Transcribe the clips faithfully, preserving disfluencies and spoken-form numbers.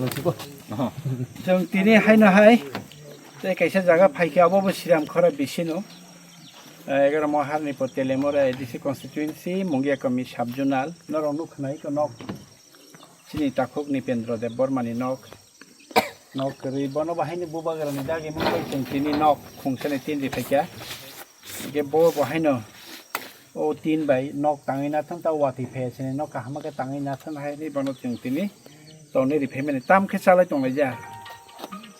Chwng tini haino hai tei kaisa jaga phaikha, obo bo Sriram Khora bisino. Eh, egaromo Harnipur Telemura A D C constituency, Mungia Kami sub-zonal. Norok nukha nai khe nok chini takhuk Nipendra Debbarmani nok. Nok kwrwi, bono bahaini bubagrani dagimung bai chwng tini nok khungsani tin ri phaikha. Hingke bo bo haino o tin bai nok tangwi nathang ta watwi phai sini nok kaham khe tangwi nathang hai ni bono chwng tini tongni ri phaimani tam khe chalai tonglaija.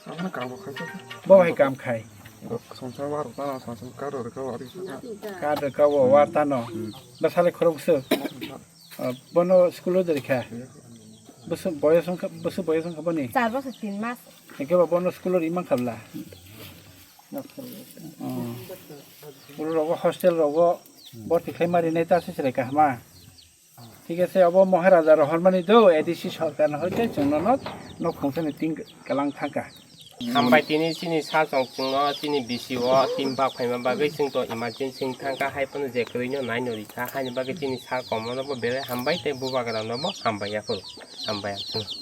Samno kabo khai to. Bo hai kam khai. Songsa war ta songsa karo re kabo ari. Kar re kabo war ta no. Hmm. Ba salai khorok se. Ah, bono school-o dori kha? Iya. Boso boyos wngkha, boso boyos wngkha boni? Char bosor tin mas. Hingke ba bono school-o ri mankha bla? Oh. School rogo, hostel rogo, borti khlai mari nai ta se chwrai kahama. Thik ase, obo Maharaja rohormani do, A D C sorkar no hoite chwng nono nok khungsani tin kalang thangkha. Hambai tini chini sir chwng chwngno chini B C O team bak phaima bagwi chwng to emergency wng thangkha, hai phano je kwrwino naino rikha, haini bagwi chini sir Komolno bo belai hambai tei bubagrano bo hambai yaphuru. Hambai ang chwng.